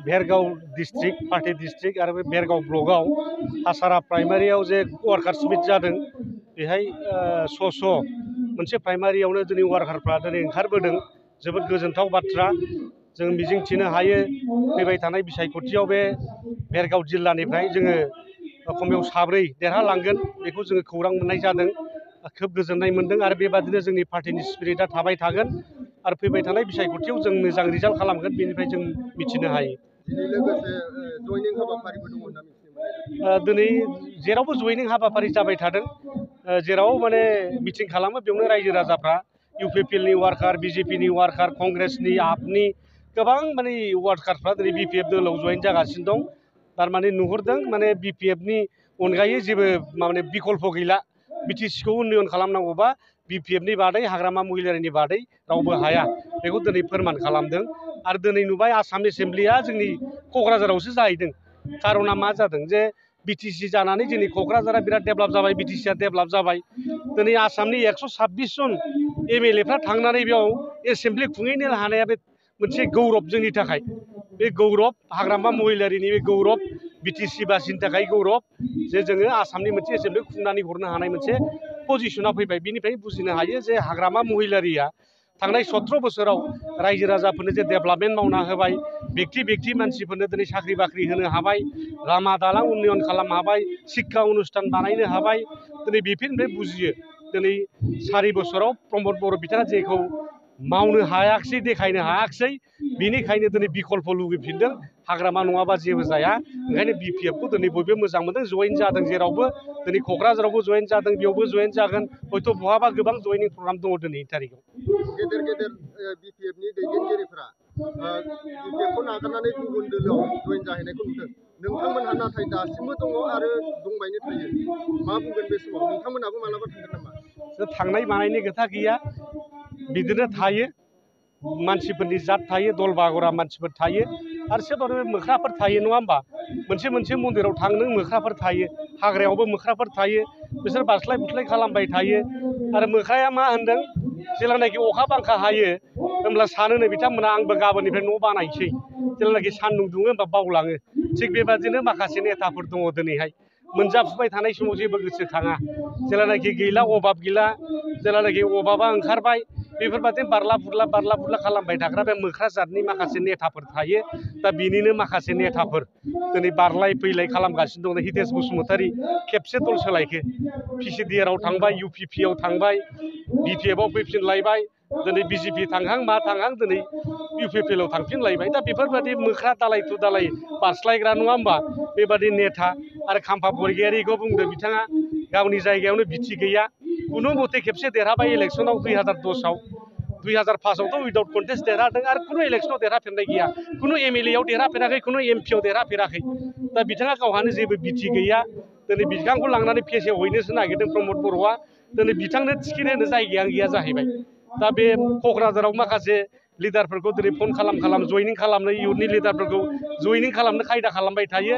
Bhergaon district party district आरो बे भेरगाव ब्लकआव हासारा प्राइमारियाव जे वार्कार्स मिट जादों बेहाय मोनसे प्राइमारियावनो दिनै वार्कारफ्रा दिनै ओंखारबोदों जोबोद गोजोनथाव बाथ्रा जों मिजिंथिनो हायो फैबाय थानाय बिसायख'थियाव बे भेरगाव जिल्लानिफ्राय जोङो खमायाव 7 देरहालांगोन बेखौ जोङो खौरां मोननाय जादों खोब गोजोननाय मोनदों आरो बेबादिनो जोंनि पार्टीनि स्पिरिटआ थाबाय थागोन आरो फैबाय थानाय बिसायख'थियाव जों मोजां रिजाल्ट खालामगोन बेनिफ्राय जों मिथिनो हायो दिनै जेरावबो जयनिं हाबाफारि जाबाय थादों जेराव माने मिटिं खालामो बेयावनो रायजो राजाफ्रा इउपिपिएलनि वार्कार बिजेपिनि वार्कार कंग्रेसनि आपनि गोबां माने वार्कारफ्रा दिनै बिपिएफ दोलोआव जयेन जागासिनो दं थारमाने नुहुरदों माने बिपिएफनि अनगायै जेबो माने बिकल्प गैला बिटिसिखौ उन्नयन खालामनांगौबा बिपिएफनि बादै हाग्रामा महिलारिनि बादै रावबो हाया बेखौ दिनै फोरमान खालामदों आरो दिनै नुबाय आसाम एसेम्ब्लिया जोंनि क'क्राझारावसो जाहैदों कारना मा जादों जे बिटिसि जानानै जोंनि क'क्राझारा बिराद डेभेलप जाबाय बिटिसिआ डेभेलप जाबाय दिनै आसामनि 126 जन एमएलएफ्रा थांनानै बेयाव एसेम्ब्लि खुंहैनो हानाया बे मोनसे गौरब जोंनि थाखाय बे गौरब हाग्रामा महिलारिनि बे गौरब बिटिसि बासिनि थाखाय गौरब जे जोङो आसामनि मोनसे एसेम्ब्लि खुंनानै हरनो हानाय मोनसे पजिशनाव फैबाय बिनिफ्राय बुजिनो हायो जे हाग्रामा महिलारिया थांनाय 17 बोसोराव रायजो राजाफोरनो जे डेभेलपमेन्ट मावना होबाय व्यक्ति मानसिफोरनो दिनै साख्रि बाख्रि होनो हाबाय लामा दालां उन्नयन खालामनो हाबाय शिक्षा अनुष्ठान बानायनो हाबाय दिनै बेफोरनिफ्राय बुजियो दिनै 4 बोसोराव प्रमद बर' बिथाङा जेखौ मावनो हायाखिसै देखायनो हायाखिसै बेनिखायनो दिनै बिकल्प लुगैफिनदों हाग्रामा नङाबा जेबो जाया ओंखायनो बिपिएफखौ दिनै बयबो मोजां मोनदों जयेन जादों जेरावबो दिनै क'क्राझारावबो जयेन जादों बेयावबो जयेन जागोन हयथ' बहाबा गोबां जयेनिं प्रग्राम दङ दिनैनि थारिखआव गेदेर बिपिएफनि दैदेनगिरिफोरा बिपिएफखौ नागारनानै गुबुन दोलोआव जयेन जाहैनायखौ नुदों नोंथांमोनहा नाथाय दासिमबो दङ आरो दंबायनो थायो मा बुंगोन बे समाव नोंथांमोनहाबो मालाबा थांगोन नामा थांनाय मानायनि खोथा गैया बिदिनो थायो मानसिफोरनि जात थायो दल बागरा मानसिफोर थायो आरो सोरबा मोख्राफोर थायो नङा होमबा मोनसे मन्दिराव थांनो मोख्राफोर थायो हाग्रायावबो मोख्राफोर थायो बिसोर बास्लाय बुस्लाय खालामबाय थायो आरो मोख्राया मा होनदों जेब्लानाखि अखा बांखा हायो होमब्ला सानोनो बिथांमोना आंबो गाबोननिफ्राय न' बानायसै जेब्लानाखि सान्दुं दुङो होमबा बावलाङो थिग बेबादिनो माखासे नेताफोर दङ दिनैहाय मोनजाफुबाय थानाय समाव जेबो गोसोखाङा जेब्लानाखि गैला अभाब गैला जेब्लानाखि अभाबा ओंखारबाय बेफोरबादिनो बारला बुरला खालामबाय थाग्रा बे मोख्रा जातनि माखासे नेताफोर थायो दा बिनिनो माखासे नेताफोर दिनै बारलाय फैलाय खालामगासिनो दं हितेश बसुमतारी खेबसे दल सोलायखो पिसिडिआरआव थांबाय इउपिपिआव थांबाय बिपिएफआव फैफिनलायबाय दिनै बिजेपि थांहां मा थांहां दिनै इउपिपिएलआव थांफिनलायबाय दा बेफोरबादि मोख्रा दालाय टु दालाय बारस्लायग्रा नङा होमबा बेबादि नेता आरो खाम्फा बरगयारिखौ बुंदों बिथाङा गावनि जायगायावनो बिथि गैया खुनु मथे खेबसे देरहाबाय इलेक्सनाव 2010आव 2005आवथ' उइदाउट कन्टेस्ट देरहादों आरो खुनु इलेक्सनाव देरहाफेरनाय गैया खुनु एमएलएआव देरहाफेराखै खुनु एमपिआव देरहाफेराखै दा बिथाङा गावहानो जेबो बिथि गैया दिनै बिथांखौ लांनानै फेसेवहैनोसो नागिरदों प्रमद बर'आ दिनै बिथांनो टिकेट होनो जायगायानो गैया जाहैबाय दा बे क'क्राझाराव माखासे लिडारफोरखौ दिनै फन खालाम जयनिं खालामनो इयुथनि लिडारफोरखौ जयनिं खालामनो खायदा खालामबाय थायो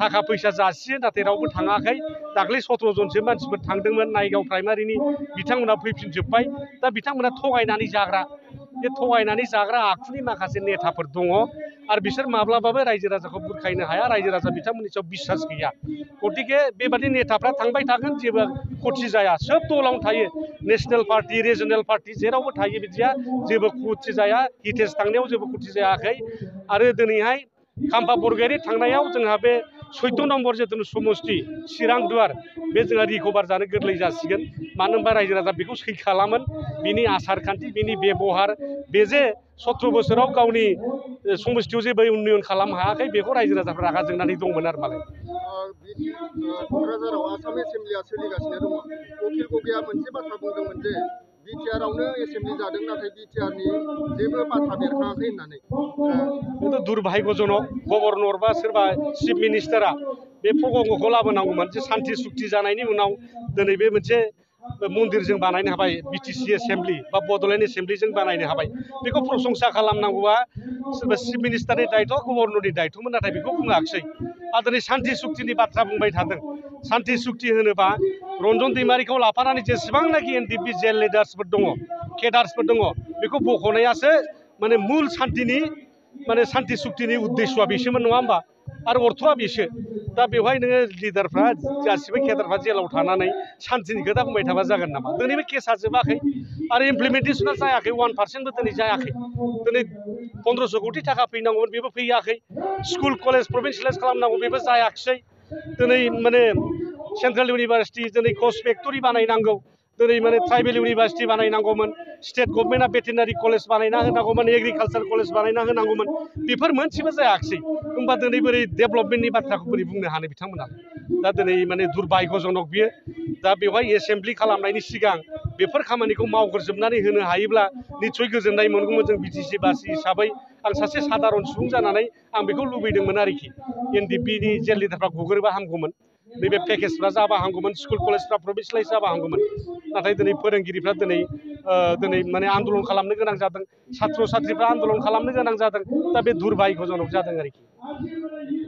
थाखा फैसा जासियो नाथाय रावबो थाङाखै दाख्लै 17 जनसो मानसिफोर थांदोंमोन नायगाव प्राइमारिनि बिथांमोना फैफिनजोब्बाय दा बिथांमोना थगायनानै जाग्रा बे थगायनानै जाग्रा आखुनि माखासे नेताफोर दङ आरो बिसोर माब्लाबाबो रायजो राजाखौ बुरखायनो हाया रायजो राजा बिथांमोननि सायाव बिसास गैया गतिके बेबादि नेताफ्रा थांबाय थागोन जेबो खथि जाया सोब दलावनो थायो नेसनेल पार्टि रिजनेल पार्टि जेरावबो थायो बिदिया जेबो खथि जाया हितेश थांनायाव जेबो खथि जायाखै आरो दिनैहाय खाम्फा बरगयारि थांनायाव जोंहा बे 14 नम्बर जिथु समस्ति चिरां दुवार बे जोंहा रिकभार जानो गोरलै जासिगोन मानो होनबा रायजो राजा बेखौ सै खालामोन बिनि आसार खान्थि बिनि बेबहार बे जे 17 बोसोराव गावनि समस्तियाव जेबो उन्नयन खालामनो हायाखै बेखौ रायजो राजाफ्रा रागा जोंनानै दंमोन आरो मालाय क'क्राझाराव आसाम एसेम्ब्लिया सोलिगासिनो दङ अखिल गगैया मोनसे बाथ्रा बुंदोंमोन जे बिटिआरआवनो एसेम्ब्लि जादों नाथाय बिटिआरनि जेबो बाथ्रा बेरखाङाखै होननानै बेथ' दुर्भाग्यजनक गभर्नर बा सोरबा चिफ मिनिस्टारा बे प्रगंगखौ लाबोनांगौमोन जे सान्थि सुक्ति जानायनि उनाव दिनै बे मोनसे मन्दिर जों बानायनो हाबाय बिटिसि एसेम्ब्लि बा बड'लेण्ड एसेम्ब्लि जों बानायनो हाबाय बेखौ प्रशंसा खालामनांगौआ सोरबा चिफ मिनिस्टारनि दायथ' गभर्नरनि दायथ'मोन नाथाय बेखौ बुङाखिसै आरो दिनै सान्थि सुक्तिनि बाथ्रा बुंबाय थादों सान्थि सुक्ति होनोबा रन्जन दैमारिखौ लाफानानै जेसेबांनाखि एनडिपि जेल लिडार्सफोर दङ केडार्सफोर दङ बेखौ बख'नायासो माने मुल सान्थिनि माने सान्ति सुक्तिनि उद्देश्यआ बेसोमोन नङा होमबा आरो अर्थआ बेसो दा बेवहाय नोङो लिडारफ्रा गासिबो केडारफ्रा जेलाव थानानै सान्तिनि खोथा बुंबाय थाबा जागोन नामा दिनैबो केसा जोबाखै आरो इमप्लिमेन्टेसना जायाखै 1%बो दिनै जायाखै दिनै 1500 कोटि थाखा फैनांगौमोन बेबो फैयाखै स्कुल कलेज प्रभिन्सियेलाइज खालामनांगौ बेबो जायाखिसै दिनै माने सेन्ट्रेल इउनिभार्सिटि दिनै कच फेक्टरि बानायनांगौ दिनै माने ट्राइबेल इउनिभार्सिटि बानायनांगौमोन स्टेट गभर्नमेन्टआ भेटेनारि कलेज बानायना होनांगौमोन एग्रिकालसार कलेज बानायना होनांगौमोन बेफोर मोनसेबो जायाखिसै होमबा दिनै बोरै डेभेलपमेन्टनि बाथ्राखौ बोरै बुंनो हानो बिथांमोना दा दिनै माने दुर्भाग्यजनक बियो दा बेवहाय एसेमब्लि खालामनायनि सिगां बेफोर खामानिखौ मावग्रोजोबनानै होनो हायोब्ला निस्सय गोजोननाय मोनगौमोन जों बिटिसि बासि हिसाबै आं सासे सादारन सुबुं जानानै आं बेखौ लुबैदोंमोन आरोखि एनडिपिनि जेल लिडारफ्रा गग्रोबा हामगौमोन नैबे पेकेजफ्रा जाबा हामगौमोन स्कुल कलेजफ्रा प्रभिन्सियेलाइज जाबा हामगौमोन नाथाय दिनै फोरोंगिरिफ्रा दिनै माने आन्दलन खालामनो गोनां जादों साथ्र' साथ्रिफ्रा आन्दलन खालामनो गोनां जादों दा बे दुर्भाग्यजनक जादों आरोखि